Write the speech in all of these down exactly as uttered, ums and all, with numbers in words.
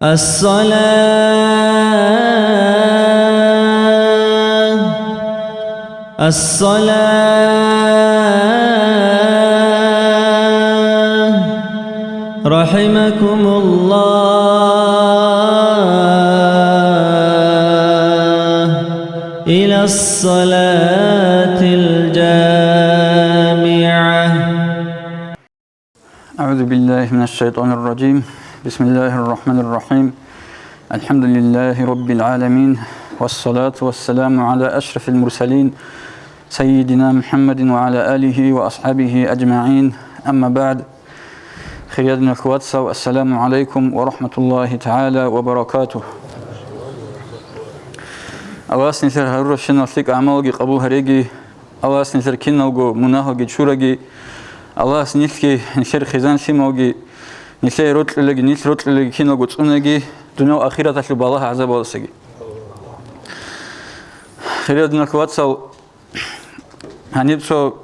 الصلاة، الصلاة، رحمكم الله، إلى الصلاة الجامعة. أعوذ بالله من الشيطان الرجيم. بسم الله الرحمن الرحيم. الحمد لله رب العالمين. والصلاة والسلام على أشرف المرسلين سيدنا محمد وعلى آله وأصحابه أجمعين. أما بعد. Хириял диналъул вацал, ассаламу гӀалайкум ва рахӀматуллагьи тагӀала ва баракатугь. Аллагьас нилъер гьарурабщинал лъикӀ гӀамалги къабул гьареги, Аллагьас нилъер киналго мунагьалги чураги, Аллагьас нилъги, нилъер хизан-лъималги, нилъее рокьулаги, нилъ рокьулаги киналго цӀунаги, дуниял ахираталъул балагь-гӀазабалдасаги. Хириял диналъул вацал, гьаниб цо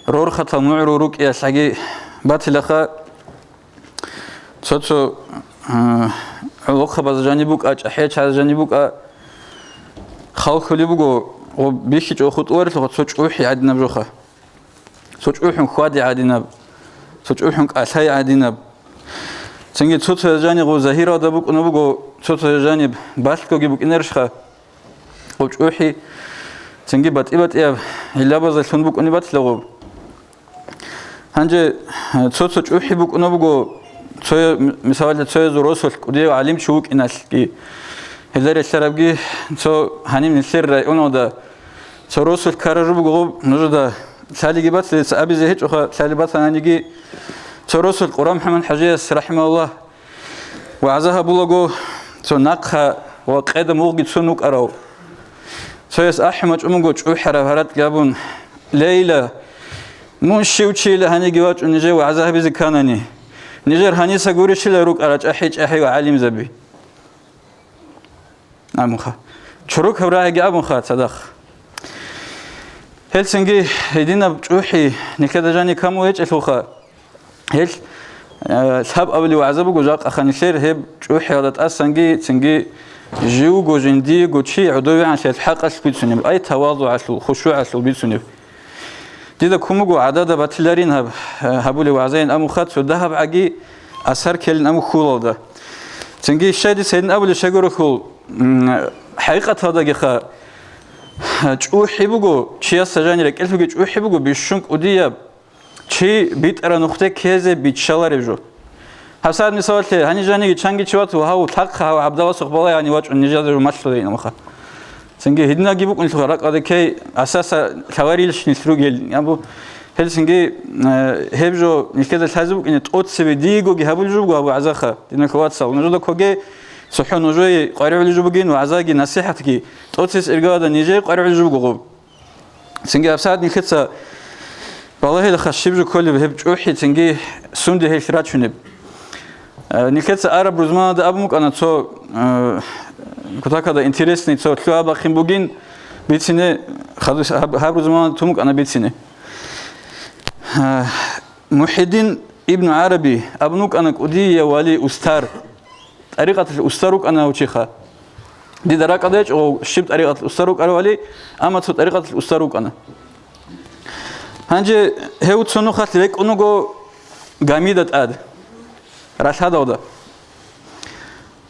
рорхатал мугӀрул рукӀиялъги батилаха, цо-цо, а, гӀолохъабаз жаниб букӀа, чӀахӀиячаз жаниб букӀа, халхулеб буго, гъо бихьичӀо хутӀуарелъулха цо чӀухӀи гӀадинаб жоха. Цо чӀухӀун хьвади гӀадинаб, цо чӀухӀун кӀалъай гӀадинаб. Цинги цо-цояз жаниб гъо загьиралда букӀунаб буго, цо-цояз жаниб балъгоги букӀинарищха гъо чӀухӀи, цинги батӀи-батӀияб гӀиллабазда лъун букӀунеб батила гъоб. Гьанже, э, цо-цо чӀухӀи букӀунаб буго, цоя-, м-, мисалалда, цоязул росулъ кӀудияв гӀалимчи вукӀиналъги, гьелда релълъарабги, цо гьаниб нилъер районалда цо росулъ ккарару буго гъоб, нужеда лъалиги батилица абизе гьечӀоха, лъалеб батананиги, цо росулъ Къуран МухӀаммад ХӀажияс, рахӀимагьуллагь, вагӀза гьабулаго, цо нахъа ва къеда мугъги цун вукӀарав. Цояс ахӀи мачӀун буго чӀухӀараб гьаракь гьабун: «Лейла, мун щив чийила гьаниги вачӀун нижее вагӀза гьабизе кканани? Нижер гьаниса гурищила рукӀара чӀахӀи-чӀахӀиял гӀалимзаби?» Абунха. Чорокаб рагӀиги абунха цадахъ. Гьелцинги гьединаб чӀухӀи нилъеда жаниб камул гьечӀелъулха, гьел, э, лъаб абулев вагӀза буго жакъа ханилъер гьеб чӀухӀиялда тӀасанги, цинги живго жиндиего чи гӀодовегӀанлъиялъ хӀакъалъ бицунеб, ай тавазугӀалъул, хушугӀалъул бицунеб. Дида ккун буго гӀадада батиларин гьаб, э, гьабулев вагӀзайин амуха цо дагьаб гӀаги асар ккелин аму хьулалда. Цинги щай дица гьедин абулеб щайгурелъул, м, хӀакъикъаталдагиха, чӀухӀи буго, чиясда жанир рекӀелъулги чӀухӀи буго, бищун кӀудияб чи битӀараб нухде ккезе биччалареб жо. ГьабсагӀат мисалалъе, гьаниб жаниги чанги чи вату гьав лъахъа гьав гӀабдаласухъ балай гьанив вачӀун нижеда жо малъулейин амха. Цинги гьединаги букӀунелъул ракӀалде ккей асаса лъаларилищ нилъ ругел, абу, гьелцинги, э, гьеб жо нилъеда лъазе букӀине тӀоцебе диегоги гьабулеб жо буго абу гӀазаха, диналъул вацал. Нужеда ккоге цохӀо нужее къваригӀулеб жо бугин вагӀзаги насихӀатги, тӀоцес иргалада нижее къваригӀулеб жо буго гъоб. Цинги гьабсагӀат нилъеца балагьилаха щиб жо кколеб гьеб чӀухӀи, цинги сунде гьелъ рачунеб. Э, нилъеца араб рузманалда абун букӀана цо, э, кутакалда интересный цо лъугьа-бахъин бугин бицине, хадус гьаб, гьаб рузманалда тун букӀана бицине. Э, МухӀиддин ибн ГӀараби абун вукӀана кӀудияв вали устар. ТӀарикъаталъ устар вукӀана гьав чиха. Дида ракӀалда гьечӀо щиб тӀарикъаталъ устар вукӀарав вали, амма цо тӀарикъаталъ устар вукӀана. Гьанже гьев цо нухалъ рекӀун вуго гамида тӀад, ралъадалда.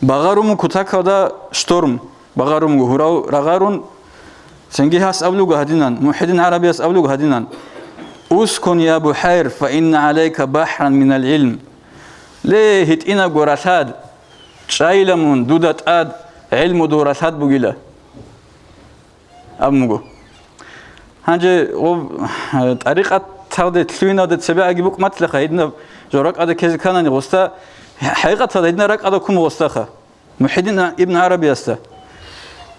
Багъарун кутакалда шторм, багъарун гьурав рагъарун, цинги гьас абулеб гьадинан, МухӀиддин ГӀарабияс абулеб гьадинан: «Ускун, я БухӀайр, фа инна гӀалайка бахӀран минал гӀилм». Ле, гьитӀинабго ралъад, чӀайила мун, дуда тӀад гӀилму дов ралъад бугила. Абун буго. Гьанже гъоб, э, тӀарикъаталде лъугьиналде цебегӀаги букӀматилаха, гьединаб жо ракӀалда ккезе кканани гъоста, хӀакъикъаталда гьединаб ракӀалда ккун гъостаха, МухӀиддин ибн ГӀарабиясда.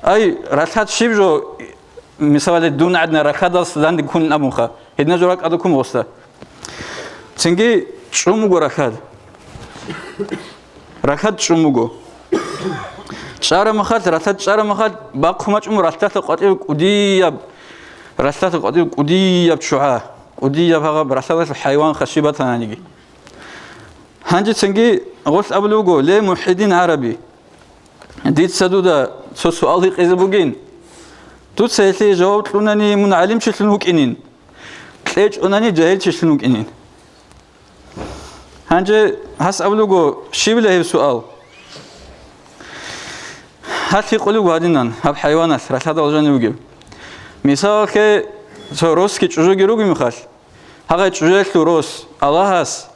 Ай, ралъад щиб жо, мисалалде, дун гӀадина ралъадалъ данде ккун абунха, гьединаб жо ракӀалда ккун гъоста. Цинги чӀун буго ралъад. Ралъад чӀун буго. ЧӀарамахал, ралъад чӀарамахал, бахъу мачӀун ралъдалъа къватӀив кӀудияб, ралъдалъа къватӀив кӀудияб чугӀа, кӀудияб гьагъаб ралъадалъ хӀайван хаши батананиги. Гьанже цинги гъолъ абулеб буго: «Ле, МухӀиддин ГӀараби, дица дуда цо суал гьикъизе бугин. Дуца гьелъие жаваб кьунани мун гӀалимчилъун вукӀинин, кьечӀонани жагьилчилъун вукӀинин». Гьанже гьас абулеб буго: «Щибила гьеб суал?» Гьалъ гьикъулеб буго гьадинан гьаб хӀайваналъ ралъадал жанив вугев. Мисалалъе, цо росги чӀужуги ругеб мехалъ, гьагъай чӀужуялъул рос Аллагьас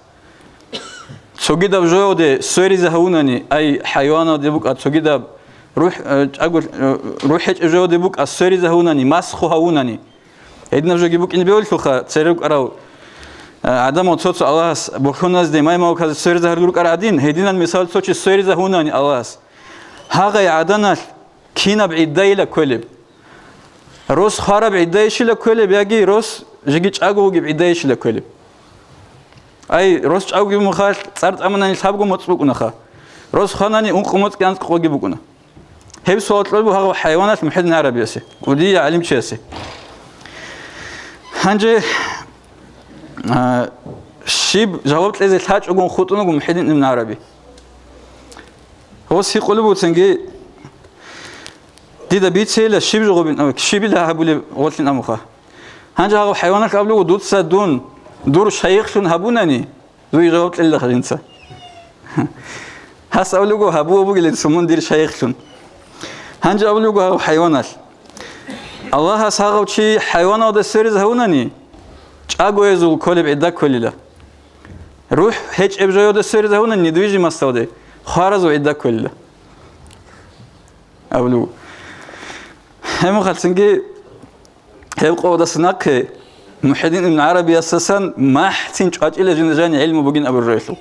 цогидаб жоялде сверизе гьавунани, ай, хӀайваналде букӀа цогидаб рухӀ, э, чӀаго, э, рухӀ гьечӀеб жоялде букӀа сверизе гьавунани, масху гьавунани. Гьединаб жоги букӀине бегьулелъулха, церевкъарав, э, гӀадамал цо-цо Аллагьас бухьуназде маймалказе сверизе гьарулел рукӀар гӀадин, гьединан мисал цо чи сверизе гьавунани Аллагьас, гьагъай гӀаданалъ кинаб гӀиддайила кколеб? Рос хвараб гӀиддайищила кколеб яги рос жеги чӀаго вугеб гӀиддайищила кколеб? Ай, рос чӀаго вугеб мехалъ, цӀар тӀаманани лъабго моцӀ букӀунаха. Рос хванани ункъо моцӀги анцӀго къоги букӀуна. Гьеб суал кьолеб буго гьагъав хӀайваналъ МухӀиддин ГӀарабиясе, кӀудияв гӀалимчиясе. Гьанже, а, щиб жаваб кьезе лъачӀогун хутӀун вуго МухӀиддин ибн ГӀараби. Гъос гьикъулеб буцинги, дида бицейила щиб жо гъобин, а, щибила гьабулеб гъолъин амуха. Гьанже гьав хӀайваналъ абулего: «Дуца дун дур шайихлъун гьабунани, дуе жаваб кьелилаха жинца». Гьас абулего: «Гьабуа бугелин сумун дир шайихлъун». Гьанже абулего гьав хӀайваналъ: «Аллагьас гьагъав чи хӀайваналда сверизе гьавунани, чӀагоязул кколеб гӀидда кколила. РухӀ гьечӀеб жоялда сверизе гьавунани, недвижимосталде, хваразул гӀидда кколила», абулев. Гьебмехалцинги гьеб къоялдаса нахъе МухӀиддин ибн ГӀарабиясдасан махӀцин чӀвачӀила жинда жани гӀилму бугин абураб жоялъул.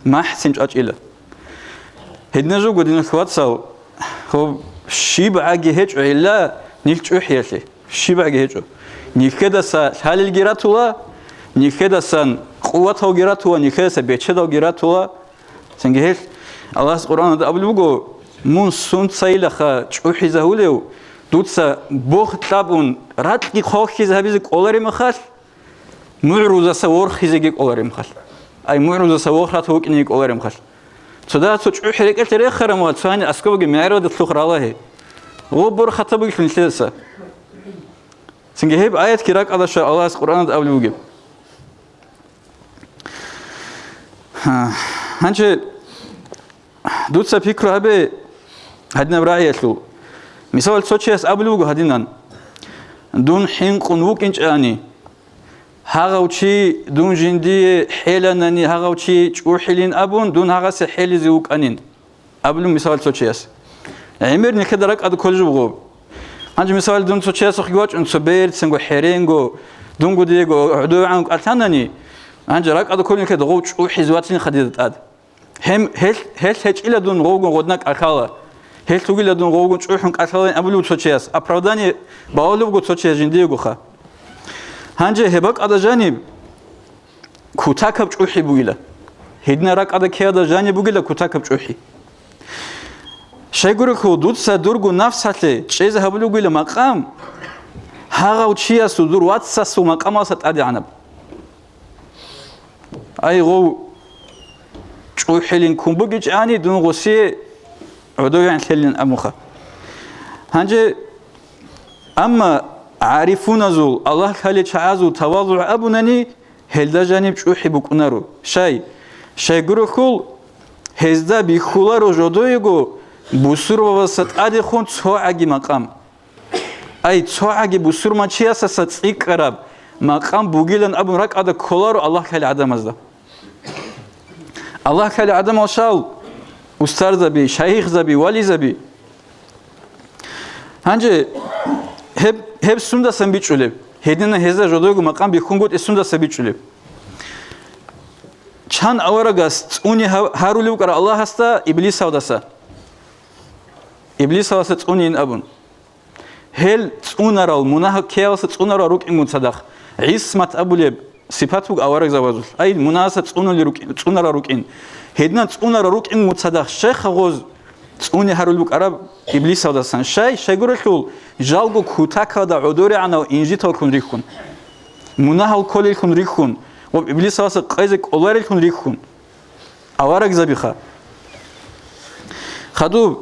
МахӀцин чӀвачӀила. Гьединаб жо буго, диналъул вацал, гьоб щибгӀаги гьечӀо гьелла нилъ чӀухӀиялъе. ЩибгӀаги гьечӀо. Нилъедаса лъалелги ратула, нилъедасан къуваталги ратула, нилъедаса бечедалги ратула. Цинги гьелъ Аллагьас Къуръаналда абулеб буго: «Мун сунцайилаха чӀухӀизагьулев, дуца бохь кьабун, ракьги хъвалхьизе гьабизе кӀолареб мехалъ, мугӀрузаса ворхизеги кӀолареб мехалъ». Ай, мугӀрузаса ворх ратав вукӀинеги кӀолареб мехалъ. Цо дагьа цо чӀухӀи рекӀелъе рехараб мехалъ, цо гьаниб аскӀобги мегӀералда лъухъ ралагье. Гъоб борхатаб бугелъул нилъедаса. Цинги гьеб аятги ракӀалда щвай Аллагьас Къуръаналда абулеб бугеб. Гьа, гьанже дуца пикру гьабе гьадинаб рагӀиялъул. Мисалалъ, цо чияс абулеб буго гьадинан: «Дун хӀинкъун вукӀинчӀани, гьагъав чи дун жиндие хӀеланани, гьагъав чи чӀухӀилин абун, дун гьагъасе хӀелизе вукӀанин», абулеб мисалалъ цо чияс. ГӀемер нилъеда ракӀалда кколеб жо буго. Гьанже мисалалъ, дун цо чиясухъги вачӀун, цо берцинго, хӀеренго, дунго диего гӀодовегӀан кӀалъанани, гьанже ракӀалда кколеб нилъеда гъов чӀухӀизе вацинха дида тӀад. Гьем-, гьелъ, гьелъ гьечӀила дун гъовгун гъодна кӀалъала. Гьелъ вугила дун гъовгун чӀухӀун кӀалъалин абулев цо чияс. Оправдание балулеб буго цо чияс жиндиегоха. Гьанже гьеб бакӀалда жаниб кутакаб чӀухӀи бугила. Гьединаб ракӀалда ккеялда жаниб бугила кутакаб чӀухӀи. Щайгурелъул дуца дурго нафсалъе чӀезе гьабулеб бугила макъам, гьагъав чиясул, дур вацасул макъамалса тӀадегӀанаб. Ай, гъов чӀухӀилин ккун бугичӀани, дун гъосие гӀодовегӀан лъелин абунха. Гьанже, амма гӀарифуназул, Аллагь лъалел чагӀазул тавазугӀ абунани, гьелда жаниб чӀухӀи букӀунаро. Щай? Щайгурелъул гьезда бихьуларо жодоего бусурбабазда тӀадехун цогӀаги макъам. Ай, цогӀаги бусурманчиясаса цӀикӀкӀараб макъам бугилан абун ракӀалда кколаро Аллагь лъалел гӀадамазда. Аллагь лъалел гӀадамал щал? Устарзаби, шайихзаби, вализаби. Гьанже гьеб, гьеб сундасан бичӀчӀулеб? Гьединан гьезда жодойго макъам бихьунгутӀи сундаса бичӀчӀулеб? Чан аварагас цӀуне гьа-, гьарулев вукӀара Аллагьасда Иблисалдаса? Иблисалдаса цӀунейин абун. Гьел цӀунарал, мунагь ккеялъа цӀунарал рукӀингун цадахъ, гӀисмат абулеб сипат буго аварагзабазулъ. Ай, мунагьаса цӀунули рукӀи-, цӀунарал рукӀин. Гьединан цӀунарал рукӀингун цадахъ щайха гъоз цӀуне гьарулеб букӀараб Иблисалдасан? Щай? Щайгурелъул жалго кутакалда гӀодорегӀанав инжиталлъун рихьун, мунагьал кколеллъун рихьун, Гъоб иблисалдаса къезе кӀолареллъун рихьун. Аварагзабиха. Хадуб,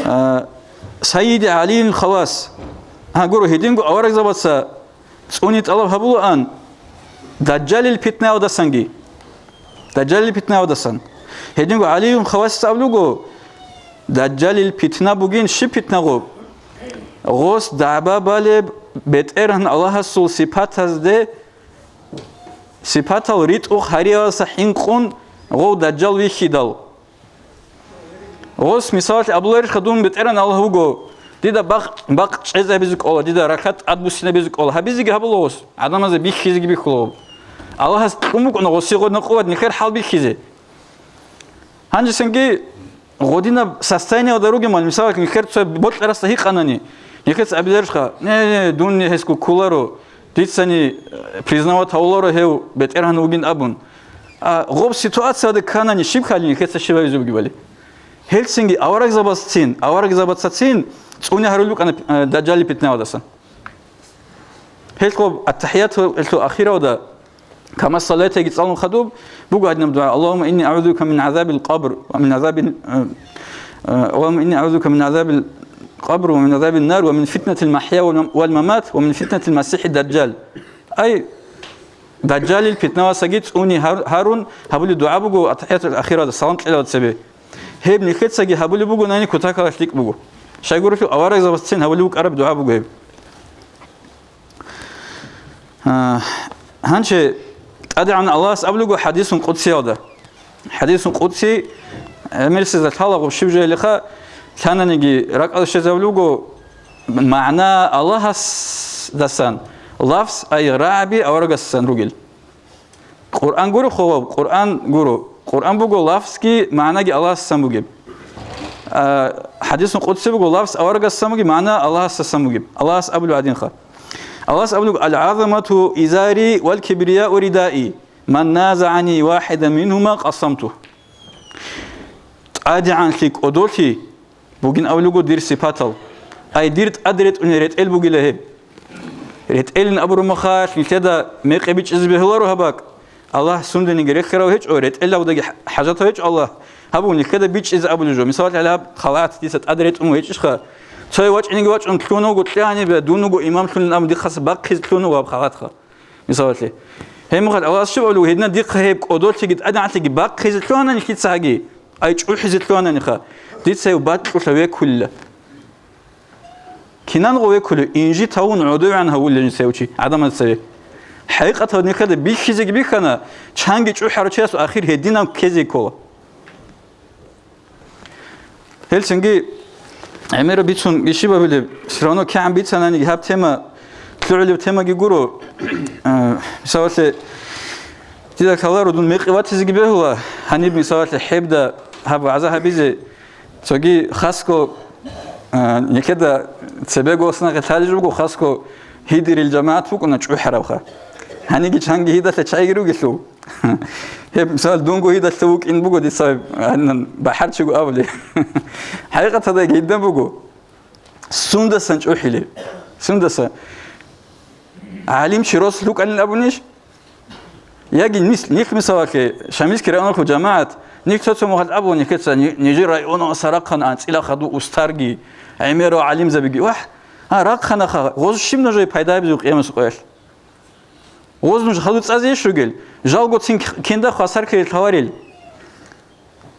а, Сайиди ГӀалиюн Хавас. Гьа, гуро, гьединго аварагзабаца цӀуни тӀалаб гьабулаан Дажжалил питнаялдасанги. Дажжалил питнаялдасан. Гьединго ГӀалиюн Хавасица абулуго, Дажжалил питна бугин щиб питна гъоб? Гъос дагӀба балеб БетӀергьан Аллагьасул сипатазде, сипатал ритӀухъ гьариялдаса хӀинкъун гъов Дажжал вихьидал. Гъос, мисалалъе, абуларищха, дун БетӀергьан Аллагь вуго, дида бахъ, бахъ чӀезабизе кӀола, дида рахат тӀадбуссинабизе кӀола. Гьабизеги гьабула гъос, гӀадамазе бихьизеги бихьула гъоб. Аллагьас кьун букӀуна гъосие гъодна къуват нилъер хӀал бихьизе. Гьанжесанги гъодинаб состояниялда ругемал, мисалалъе, нилъер цо бокьарасда гьикъанани, нилъеца абиларищха, не, не, дун гьесго кколаро, дицани, э, признавать гьавуларо гьев БетӀергьан вугин абун. А гъоб ситуациялда кканани, щиб хъали нилъеца щиб гьабизе бугебали? Гьелцинги аварагзабацин, аварагзабацацин цӀуни гьарулеб букӀана, э, Дажжалил питнаялдасан. Гьелъ гъоб аттахӀияталъул ахиралда, камас салатаги цӀалун хадуб, буго гьадинаб дугӀа: «Аллагьумма инни агӀузубика мин гӀазабил къабр ва мин гӀазабил, э, э, Аллагьумма инни агӀузубика мин гӀазабил къабр ва мин гӀазабин нар ва мин фитнатил махӀя вал мам-, вал мамат ва мин фитнатил масихӀид дажжал». Ай, Дажжалил питналасаги цӀуни гьар-, гьарун гьабулеб дугӀа буго аттахӀиятул ахиралда, салам кьелалда цебе. Гьеб нилъецаги гьабулеб бугонани, кутакалда лъикӀ буго. Щайгурелъул аварагзабацин гьабулеб букӀараб дугӀа буго гьеб. А, гьанже ТӀадегӀан Аллагьас абулего хӀадисун къудсиялда. ХӀадисун къудси, гӀемерисезда лъалаго щиб жоялиха, лъананиги ракӀалде щвезабулего, магӀна Аллагьасдасан, лафз, ай, рагӀаби аварагасдасан ругел. Къуръан гуро хъубаб, Къуръан гуро. Къуръан буго лафзги, магӀнаги Аллагьасдасан бугеб. А, хӀадисун къудси буго лафз аварагасдасан бугеб, магӀна Аллагьасдасан бугеб. Аллагьас абулеб гӀадинха. Аллагьас абулеб: «Ал-гӀазамату изари вал кибрияу ридаи, ман назагӀани вахӀидан мингьума къасамту». ТӀадегӀанлъи, кӀодолъи бугин абулего дир сипатал. Ай, дир тӀад ретӀунел ретӀел бугила гьеб. РетӀелин абураб мехалъ, нилъеда мекъи бичӀчӀизе бегьуларо гьаб бакӀ. Аллагь сундениги рехирав гьечӀо, ретӀелалдаги хӀажатав гьечӀо Аллагь. Гьаб нилъеда бичӀчӀизе абулеб жо. Мисалалъе, гьаб халат дица тӀад ретӀун гьечӀищха? Цо вачӀинеги вачӀун лъуна вуго, кьани бе, дун вуго имамлъунин абун дихъаса бахъизе лъуна вуго гьаб халатха. Мисалалъе, гьеб мехалъ Аллагьас щиб абулеб, гьединаб дихъа гьеб кӀодолъиги тӀадегӀанлъиги бахъизе лъугьана нилъеца гьаги, ай чӀухӀизе лъугьананиха, дица гьев бакьулъа векулила. Кинан гъо векулев, инжит гьавун гӀодовегӀан гьавулел жинца гьев чи, гӀадамаз цеве. ХӀакъикъаталда нилъеда бихьизеги бихьана, чанги чӀухӀарав чиясул ахир гьединаб ккезе ккола. Гьелцинги гӀемераб бицун ишиб абилеб, всё равно кигӀан бицананиги гьаб тема, лъугӀулеб темаги гуро. Э, мисалалъе, дида кколаро дун мекъи ватизеги бегьула, гьаниб, мисалалъе, хӀебда гьаб вагӀза гьабизе, цоги хасго, э, нилъеда цебего оснахъе лъалеб жо буго, хасго гьидерил жамагӀат букӀуна чӀухӀарабха. Гьаниги чанги гьидалъа чайги ругелъул. Гьеб, мисал, дунго гьидалъа вукӀин буго дица гьанна бахӀарчиго абулеб. ХӀакъикъаталдаги гьедин буго. Сундасан чӀухӀилеб? Сундасан? ГӀалимчи рос лукӀанин абунищ? Яги нис-, нилъ, мисалалъе, Шамилский районалъул жамагӀат, нилъ цо-цо мухъалъ абула нилъеца, ни-, нижер районалдаса рахъана анцӀила хадув устарги, гӀемерал гӀалимзабиги. Вагь, а, рахъанаха, гъоз щиб нужее пайда гьабизев къиямасеб къоялъ? Гъоз нуж хадув цӀазе иш ругел, жалгоцин к-, кинда хвасар ккезе лъаларел.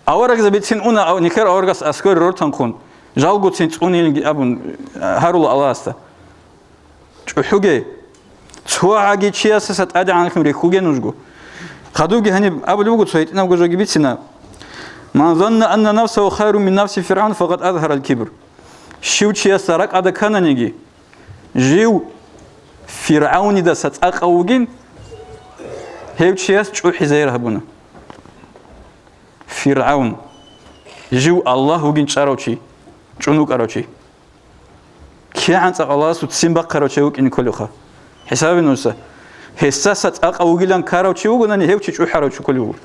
Аварагзабицин уна, ав-, нилъер аварагас аскӀор рортанхъун, жалгоцин цӀунилги абун, гьарула Аллагьасда. ЧӀухӀуге. Цо гӀаги чиясаса тӀадегӀанлъун рехуге нужго. Хадубги гьаниб абулеб буго, цо гьитӀинабго жоги бицина: «Ман занна анна нафсагьу хайрун мин нафси ФиргӀавн, факъад азгьарал кибр». Щив чиясда ракӀалда ккананиги, жив ФиргӀавнидаса цӀакъав вугин, гьев чияс чӀухӀи загьир гьабуна. ФиргӀавн, жив Аллагь вугин чӀарав чи, чӀун вукӀарав чи. КигӀан цӀакъ Аллагьасул ццин бахъарав чи вукӀине кколевха? ХӀисабе нужеца. Гьесдаса цӀакъав вугилан ккарав чи вугонани, гьев чи чӀухӀарав чи кколев вуго.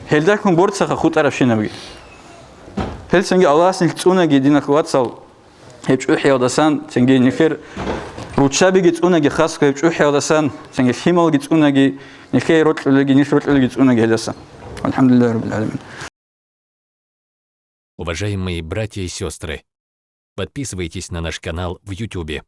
Гьелдалъун борцаха хутӀарабщинабги. Гьелцинги Аллагьас нилъ цӀунаги, диналъул вацал, гьеб чӀухӀиялдасан, цинги нилъер Руччабиги цӀунаги хасго гьеб чӀухӀиялдасан, цинги лъималги цӀунаги, нилъее рокьулеги, нилъ рокьулеги цӀунаги гьелдасан. Алхамдулиллагьи раббил гӀаламин. Уважаемые братья и сестры, подписывайтесь на наш канал в Ютубе.